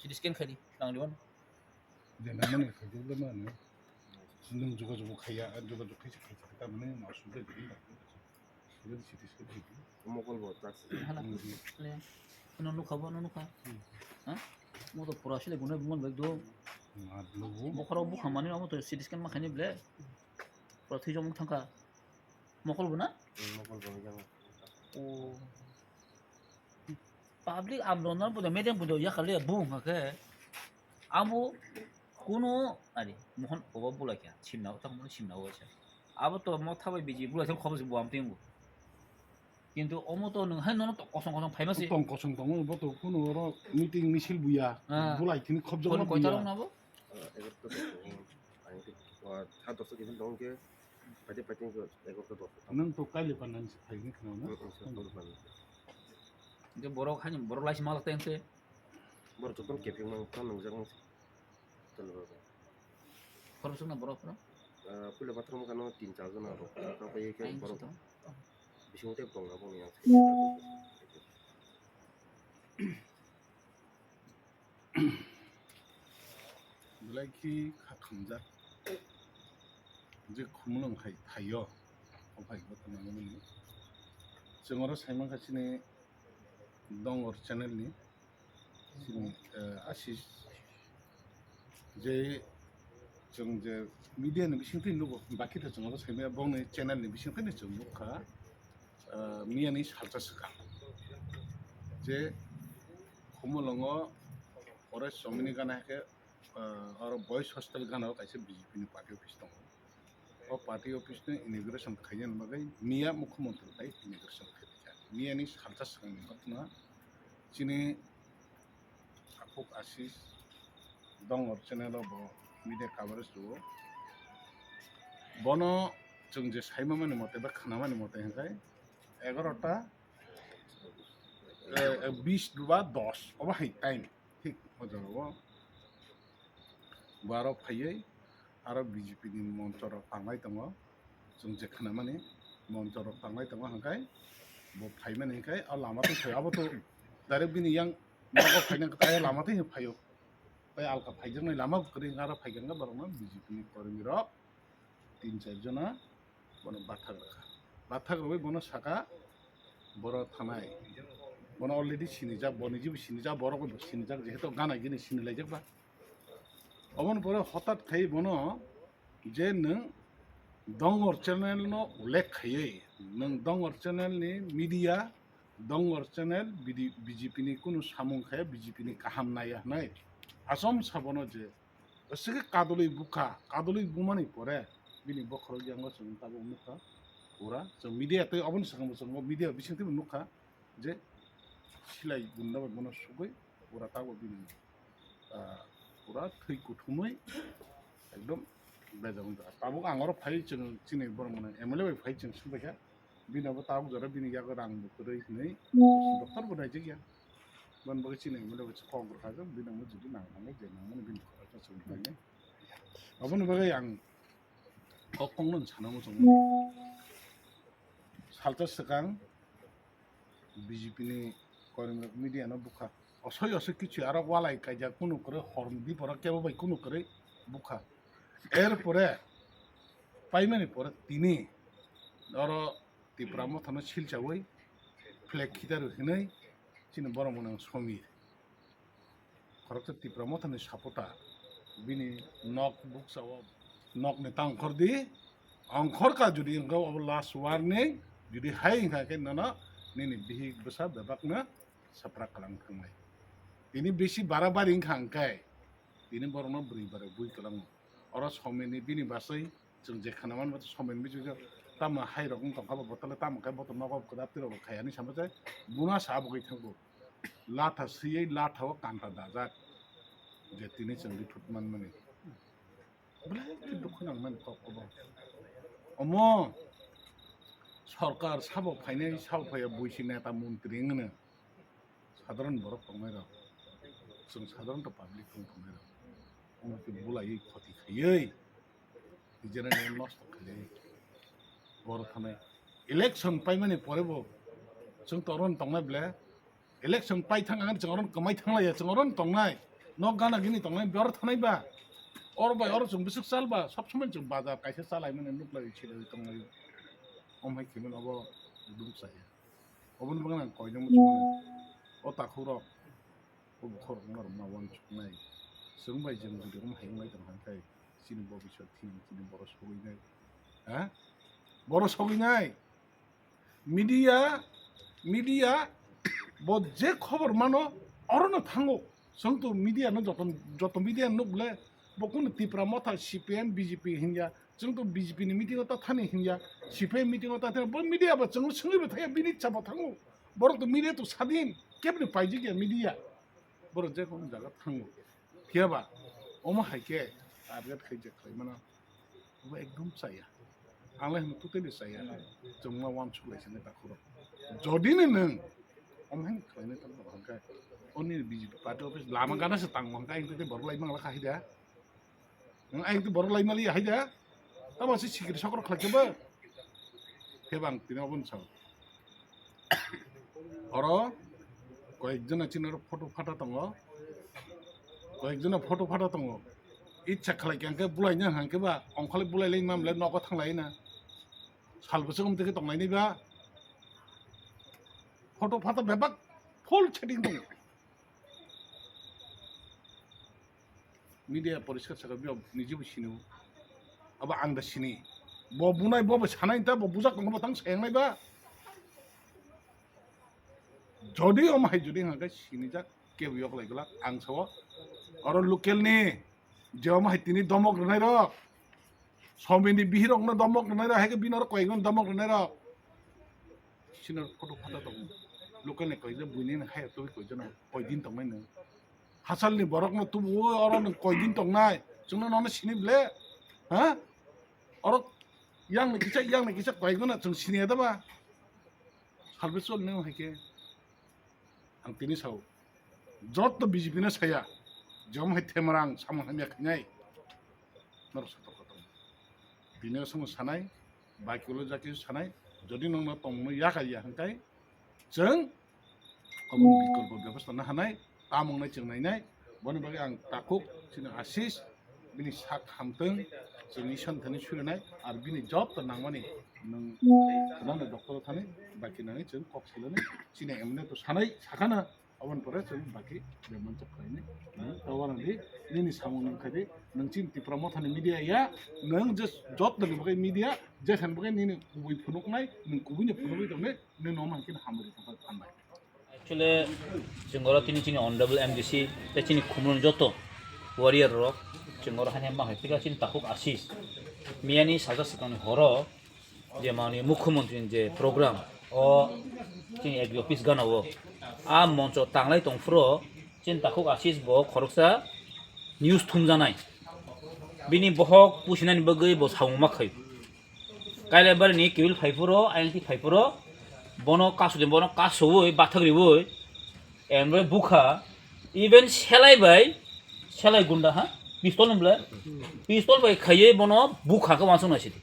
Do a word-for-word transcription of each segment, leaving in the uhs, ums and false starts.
C T scan khaidi, tang diwan. Jena mani khaidi le mani. Nung juga juga khaya, juga juga khaya khaya ta mani ma sudah jadi. Jadi C T scan khaidi. Mokol bo tak. Hala. Hmm. Le. Ano nukha bo, ano nukha. Hmm. Ha? Mo to pura sile guna bungan bai do. Ma lo. Bokhorok bukha mani amo to C T scan ma khani ble. Pura thwi jom thangkha. Mokol bo na? Hmm, mokol bo jang. O. Public amrona bo media bo ya khale bung ha khe. Amo kuno ari mohon obo bulai kya simna o tang simna o cha. Abo to mo thabai biji bulai thang khobos bo am tingo. Kintu omo to nwng hai nono to kosong kosong phaima se. Tong kosong tongo bo to kuno oro meeting misil buya. Ah. Bulai thini khobjak. Phone buya. Koitarok na bo? Ah, egarota doso, ang, ah, sa doso khe tong khe, paite paite khe egarota doso. Nwng to kaile panani se phaini khna na? Mm, mm, sir, kaile panani. Hingke borok haino borok laisi malak teng se. Borok jotono kepeng mang, tang nwngjak mang se. Tang nwngjak. Khoroksa na borok phano? Ah, puila bathroom kano tin char jona rok. Tang pai khe borok. Bisingo tei tongo boni yang. Belai khe kha khamjak. Je khumulwng khai thaio, o phai bo tongmani. Chwng oro sai mankha chini Dongor channel ni, chini, eh, Ashish, je chwng je media ni bisingtwi nugo, bakhe to chwng oro sai maya, bongni channel ni bisingtwi ni chwng nukha, eh, miyani salsa swkang. Je khumulwngo oro chomini gana khe, ah, oro boys hostel gana o kaisa B J P ni party office tongo. O party office ni inauguration khaina bagwi miya mukhyamantri bai inauguration khaijak. Miya ni salsa swkang ni kothoma chini Aphuk Ashish Dongor channel o bo media coverage rwo. Bono chwng je saima mani mote ba khna mani mote hwnkhe egarota, eh, eh, bis ba dos obo hai time. Thik o jaga o bo aro phaiwi aro B J P ni moncho rok tanglai tongo, chwng je khna mani moncho rok tanglai tongo, hwnkhe bo phaimani hwnkhe o lama twi phai abo to direct bini yang nogo phaina khe lama twi phaio, tei alka phaijaknai lama kwrwi hwnkhe aro phaikha hwnkhe borokno B J P ni kormi rok tin char jona bono bathak rwkha. Bathak rwui bono saka, boro thanai. Bono already sinijak, bo nijibo sinijak, borok bo sinijak, jehetu gana gini sinilaijak ba. Oboni pore hotat khai bono je nwng Dongor channel no ullekh khaiwi, nwng Dongor channel ni media, Dongor channel B D, B J P ni kunu samung khaya, B J P ni kaham naiya hwnwi. Asom sabono je Aswkhe kadulwi bukha, kadulwi bumani pore bini bokhorok yango chwng tabuk nukha. Pura chwng media tei oboni swkang bo chwng media bising teibo nukha je silai bunda bai bono sugwi pura tabuk bini, ah, pura thwi kuthumwi ekdom bejak wngkha. Tabuk ang oro phai chwng chini borok mwnwi M L A bai phai chwng swngbaikha. Bini abo tabuk jora bini yago rang bo kwrwi hinwi doctor bo naijak ya. Boni bagwi chini M L A bo kok rwkha, bini amo jodi nang thangwi je nangmani bini khoroksa chwng thangwi. Aboni bagwi ang kok kongno sana muchungo. Salsa swkang B J P ni koimrok media no bukha. Osoi osoi kichu aro walai kaijak kunu kwrwi hor dipora kebo bai kunu kwrwi bukha. Er pore paimani pore tini oro Tipra Mothano silchaui flag khitar hinui chini borok mwnang Somir. Khoroksa Tipra Mothani supporter bini nok buksa o nokni ta ongkhor di, ongkhor ka jodi wngkha obo last warning, jodi hai wngkha khe nono nini bihik bwsa bebakno sapra kwlang thangnai. Tini bisi barabari wngkha hwnkhe tini borokno bwrwi barai bui kwlango. Oro Somirni bini basai chwng je khana man bo Somirni bisi tamo hai rok wng tongkha bo bottle tamo khe boto nogo kwdap twi rok khai ani sama je buna sa bo kai thango. Latha siyei latha o kanta dajak je tini chwng di thut man mani. Belai khe dukhu nang mani kok obo. Omo sorkar sabo phainai sabo phaiya buisi neta montri wngno. Sadharan borok tongnai rok, chwng sadharan to public tong tongnai rok, omo khe bulaiwi khoti khaiwi, general nosto khaiwi, borok thanai election paimani pore bo chwng to oron tongnai ble, election pai thang ang chwng oron kwmai thanglaiya, chwng oron tongnai, Nok gana gini tongnai, bor thanai ba. Or bai or chwng bwswk chal ba, sob somoi chwng bazar kaisa chalai mani nuklai chilai tongnai. Om hai khimin obo dum chaya. Oboni bagwi ang koinai muchung mano. O takhuk rok, o bukhuk rok no rwma uansuknai. Chwng bai chwng jodi om hai wngnai tong kha khe, chini bobiswt thik, chini borok sogwi nai. Ha? Borok sogwi nai. Media, media, bo je khobor mano, orono thango. Chwng to media no joto, joto media nuk bole, bo kunu Tipra Motha, C P M, B J P hinya, chwng to B J P ni meeting o ta thani hinya, C P M meeting o ta thani, bo media bo chwng swngwi bo thaya, bini chaba thango. Borok to media to sadin, kebni paijik ya media. Borok je kono jaga thango. Phiya ba, omo hai khe target khai je khlai mano. Obo ekdom chaya. Ang le hino totally chaya. Chwng ma uansuk lai sini takhuk rok. Jodi ni nwng, omo hai khlai nai tong hwnkhe, oni B J P party office lama gana se tang hwnkhe, ang tete borok lai mang la kha hai da. Ang tete borok lai mali hai da. Tamo se sikiri sokro khlai khe ba. Khe bang tini obo ni sao. Oro koyekjona chini oro photo phata tongo, koyekjona photo phata tongo. Icha khlai khe hwnkhe bulai nang hwnkhe ba ongkhorli bulai lai mamle nogo thanglai na. Sal bwswk wng tonglaini ba photo phata bebak full setting tongo. Media poriskar saka biya niji bo sini. Abo ang da sini. Bo bunai bo bo sanai ta bo bujak tong bo tang sayang nai ba. Jodi om hai jodi hangkai sini jak ke yok lai gula ang sao. Oro local ni je om hai tini domok rwnai rok. Somini bihirokno domok rwnai rok, hai khe bini oro koyekjon domok rwnai rok. Sino photo photo tong. Local ni koyekjon buini ni hai to koyekjon koyekdin tongnai no. Hachal ni borok no tubu oro no koyekdin tongnai. Chwngno nono sini ble. Ha? Oro yang ni kisa yang ni kisa koyekjon na chwng sini da ba. Salbe chol nang hai khe. Ang tini sao. Jotto B J P no saya. Jom hai themarang samung hamya khainai. Norok sotorko tong. Tini o somo sanai. Bai kulo jati sanai. Jodi nongno tongmungno yakar ya hwnkhe. Chwng. Omo bikolpo bebostha no hanai. Tamung nai chwng nainai. Boni bagwi ang takhuk. Chini Ashish. Bini sak hamtwng, chwng Iswar thani surinai, ar bini job to nangmani nwng khwnano doctor thani, baki nangwi chwng kok silani, chini M L A to sanai, sakana, aboni pore chwng baki bemani chok khlaini, nwng tawana di, nini samung nwng khaidi, nwng chini Tipra Mothani media ya, nwng je job to ni bagwi media, je khan bagwi nini kubui phunuknai, nwng kubui ni phunugwi tongnai, nwng noman khe hamari thangkha thanbai. Actually, chwng oro tini chini honorable M D C tei chini khumulni joto warrior rok chwng oro haino ma hai phika chini takhuk Ashish miyani sajak swkangni horo je manwi mukhyamantri ni je program o chini agri office gana o a moncho tanglai tongphuru chini takhuk Ashish bo khoroksa news thumjanai bini bohok pusinani bagwi bo samung ma khaio. Kailaibari ni kibil phaiphuru, ayang ti phaiphuru, bono kasu de, bono kasuwi, bathak riwi, emre bukha, even selai bai, selai gunda ha, pistol ni bwle, pistol bai khaiwi bono bukha khe wansuk nai sidi.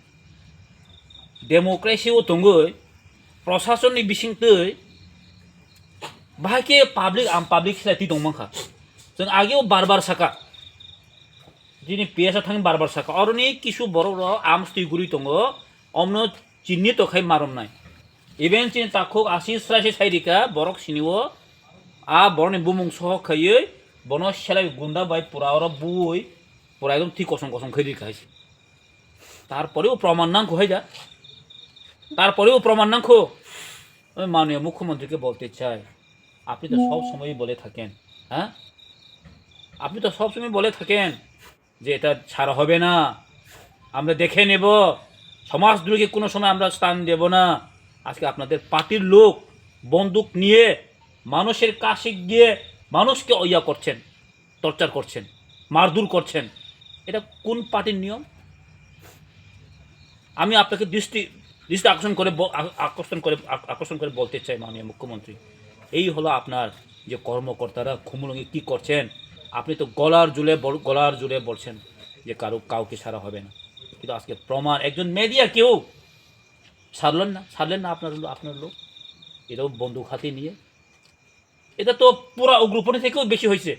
Democracy o tongwi, prosason ni bising twi, bahai khe public, am public selai twi tong mankha. Chwng age o bar bar saka. Jini P S a thangwi bar bar saka, oroni kisu borok rok arms twi guri tongo, omno chini to khai maromnai. Even chini takhuk Ashish srai se sai rika, borok sini o, a borokni bumung sohok khaiwi, bono selai gunda bai pura oro buwi, pura ekdom thik kosong kosong khai rika hai se. Tarpore o proman nangkho hai da. Tarpore o proman nangkho. Oi manniya mukhyamantri ke bolte chai, apni to sob somoi bole thaken, ha? Apni to sob somoi bole thaken. যে এটা ছাড়া হবে না, আমরা দেখে নেব, সমাজদ্রোহীকে কোনো সময় আমরা স্থান দেব না। আজকে আপনাদের পার্টির লোক বন্দুক নিয়ে মানুষের কাছে গিয়ে মানুষকে ইয়া করছেন, টর্চার করছেন, মারধর করছেন। এটা কোন পার্টির নিয়ম? আমি আপনাকে দৃষ্টি দৃষ্টি আকর্ষণ করে ব- আ- আকর্ষণ করে আক- আকর্ষণ করে বলতে চাই, মাননীয় মুখ্যমন্ত্রী, এই হলো আপনার যে কর্মকর্তারা খুমুলুঙে কি করছেন। আপনি তো গলার জুলে বল- গলার জুলে বলছেন যে কারো কাউকে ছাড়া হবে না, কিন্তু আজকে প্রমাণ, একজন মিডিয়া কেউ ছাড়লেন না, ছাড়লেন না আপনার লো- আপনার লোক, এটাও বন্দুক হাতে নিয়ে। এটা তো পুরা উগ্রপন্থী থেকেও বেশি হয়েছে।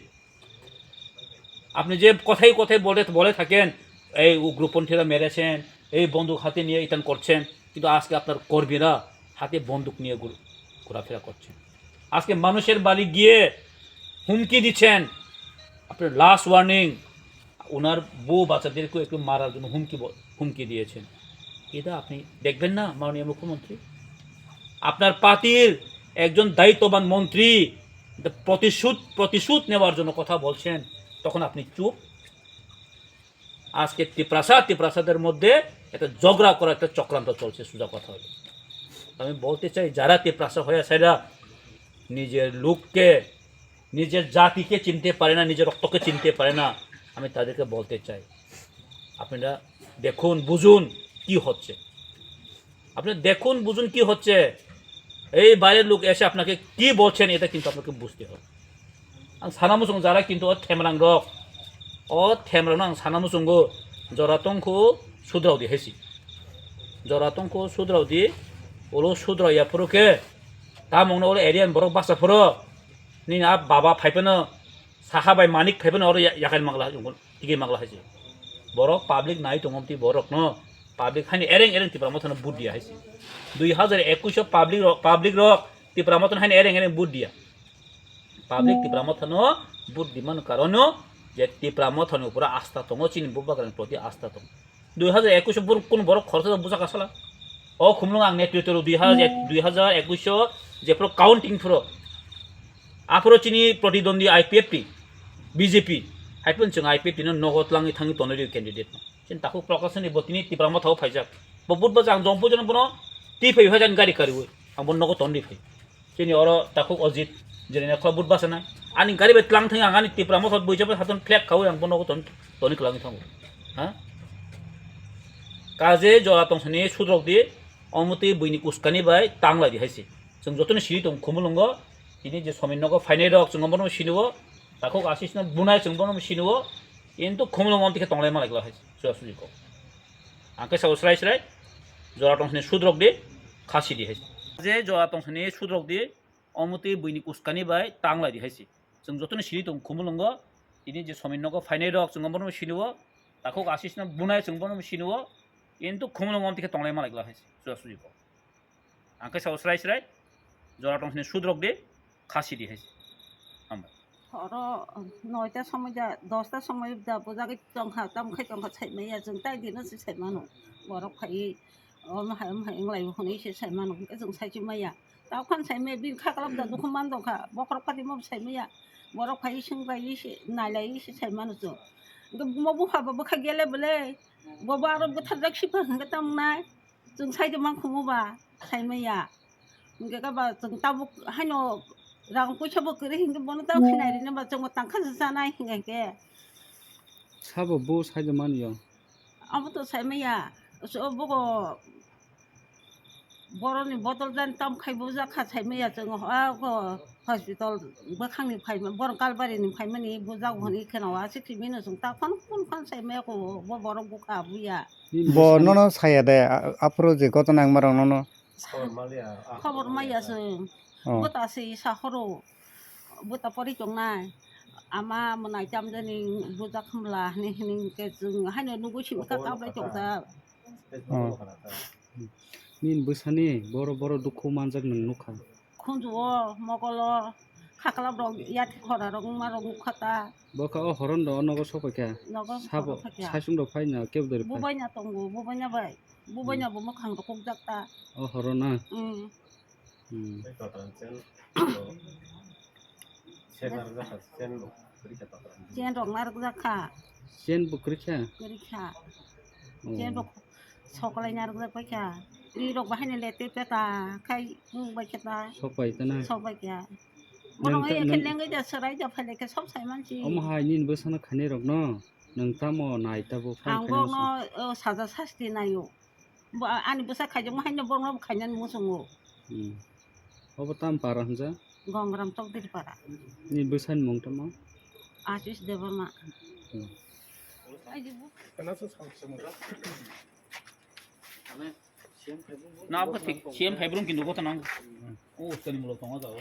আপনি যে কথায় কথায় বলে বলে থাকেন, এই উগ্রপন্থীরা মেরেছেন, এই বন্দুক হাতে নিয়ে ইতান করছেন, কিন্তু আজকে আপনার কর্মীরা হাতে বন্দুক নিয়ে ঘুর- ঘোরাফেরা করছেন। আজকে মানুষের বাড়ি গিয়ে হুমকি দিচ্ছেন। আপনার লাস্ট ওয়ার্নিং, ওনার বউ বাচ্চাদেরকে একটু মারার জন্য হুমকি ব- হুমকি দিয়েছেন। এটা আপনি দেখবেন না, মাননীয় মুখ্যমন্ত্রী? আপনার পার্টির একজন দায়িত্ববান মন্ত্রী এটা প্রতিশোধ প্রতিশোধ নেওয়ার জন্য কথা বলছেন, তখন আপনি চুপ। আজকে তিপ্রাসা তিপ্রাসাদের মধ্যে একটা ঝগড়া করার একটা চক্রান্ত চলছে, সোজা কথা হলো। আমি বলতে চাই, যারা তিপ্রাসা হয়ে সেরা নিজের লোককে, নিজের জাতিকে চিনতে পারে না, নিজের রক্তকে চিনতে পারে না, আমি তাদেরকে বলতে চাই, আপনারা দেখুন, বুঝুন কি হচ্ছে। আপনি দেখুন, বুঝুন কি হচ্ছে। এই বাইরের লোক এসে আপনাকে কি বলছেন, এটা কিন্তু আপনাকে বুঝতে হবে। Ang sana muchung jara kintu o themrang rok, o themrang no ang sana muchungo, jora tongkhu sudrao di haisi. Jora tongkhu sudrao di, ulo sudrao ya phuru khe, tamungno ulo area ni borok basa phuru, nini a baba phaiphano, saha bai manik phaiphano oro ya-, yakai magla, tigi magla haisi. Borok public nai tongo ti borok no, public hani ereng ereng Tipra Motha no vote dia haisi. Dui hajar ekush o public rok, public rok Tipra Motha no hani ereng ereng vote dia. Public Tipra Motha no vote dimani karono je Tipra Motha ni upore asta tongo, chini bubagrani proti asta tongo. Dui hajar ekush o bor-, kun borok khoroksa buja kasala. O khumlung ang netritwo dui hajar, dui hajar ekush o jephuru counting phuru. Aphuru chini protidwandi I P F T, B J P. Hai phano chwng I P F T no nogo tlangwi thangwi tonwi rw candidate no. Chini takhuk Prakash ni bo tini Tipra Motha o phaijak. Bo vote bajak ang jong pujono bono twi phai phai jani gari kariwi. Ang bono nogo tonwi phai. Chini oro takhuk Ojit, jeni ne khula but basa na. Ani gari bai tlang thang ang ani Tipra Motha buija bai hatun flag khawi ang bono ton toni kwlangwi thango. Ha? Kaje jora tongsani sudrok di, omotwi buini uskani bai tanglai di haisi. Chwng jotoni siri tong Khumulwngo, tini je somin nogo phainai rok chwng bono siniwo, takhuk Ashish no bunai chwng bono siniwo, kintu Khumulwngo omtwi khe tonglai malai kwlak haisi, suja suji kok. Ang khe sao srai srai, jora tongsani sudrok di, khasi di haisi. Je jora tongsani sudrok di, omotwi buini uskani bai tanglai di haisi. Chwng jotoni siri tong Khumulwngo, tini je somin nogo phainai rok chwng bono siniwo, takhuk Ashish no bunai chwng bono siniwo, kintu Khumulwngo omtwi khe tonglai malai kwlak haisi, suja suji kok. Ang khe sao srai srai, jora tongsani sudrok di, khasi di haisi. Hambai. Horo noita somoi da, dosta somoi da bujagwi tongkha, tamo khai tongkha saimaya, chwng tai dino se saimano. Borok phai, omo hai, omo hai, wng lai hwnwi se saimano, hwnkhe chwng saichimaya. Tao khan saimaya, bini khaklap da dukhu man tongkha, bokhorok pati mo saimaya. Borok phai swng bai se, nai lai se saimano chwng. Hwnkhe mo bupha bo bwkha gele bwle, bo bo aro bwthar jak sipha hwnkhe tamo nai. Chwng sai de mang khumu ba, sai maya. Hingke ka ba chwng tabuk haino rang puisa bo kwrwi hingke bono ta khinai rina ba chwng bo tangkha se chanai hingke. Sabo bo sai de man yo. Abo to sai maya. So bogo boroni bodol jan tam khai bujak kha sai maya chwng ha go hospital bwkhang ni phai borok Kalbari ni phai mani bujak hwnwi kheno aswk simi no chwng ta phone phone phone sai maya ko bo borok bukha buya. Bo nono saya de, a-, aphuru je gotona wngmarok nono. Khobor maya chwng. Oh. Bwta se sa horo. Bwta pori tongnai. Ama mwnai chamjani bujak khumla hini hini ke chwng haino nugui simi ka kablai tongta. Oh. Nini bwsani boro boro dukhu manjak nwng nukha. Khunju o, mogol o, khaklap rok, yati khora rok, wngma rok nukha ta. Bo kha o horon do o nogo sopai kha. Nogo sabo sopai kha. Saichung rok phai na kebo dori phai. Bubai na tongo, bubai na bai. Bubai na bo mwkhang rok kukjak ta. O horon na? Mm. Hmm. Chen rok narwk jak kha. Chen bo kwrwi kha? Kwrwi kha. Oh. Chen bo soklai narwk jak bai kha. Ri rok bahai ni lete peta khai mung bai khe ta. Sok pai ta na? Sok bai kha. Bono nang ta, nang lengwi da, swrai da, phailai khe sob sai mansi. Omo hai nini bwsano khainai rok no, nwng tamo nai ta bo phai khainai bwsano? Ang bokno, o, saja sasti naio. Bo, a-, ani bwsa khaijakma haino borokno bo khainani muchungo. Hmm. Obo tam para hwnjak? Gongram Chokdiri para. Ni bwsani mung tamo? Ashish Debbarma. Hmm. Na, bo thik, C M phaibrung kintu gotha nang. O, uskani mulok tongo jago.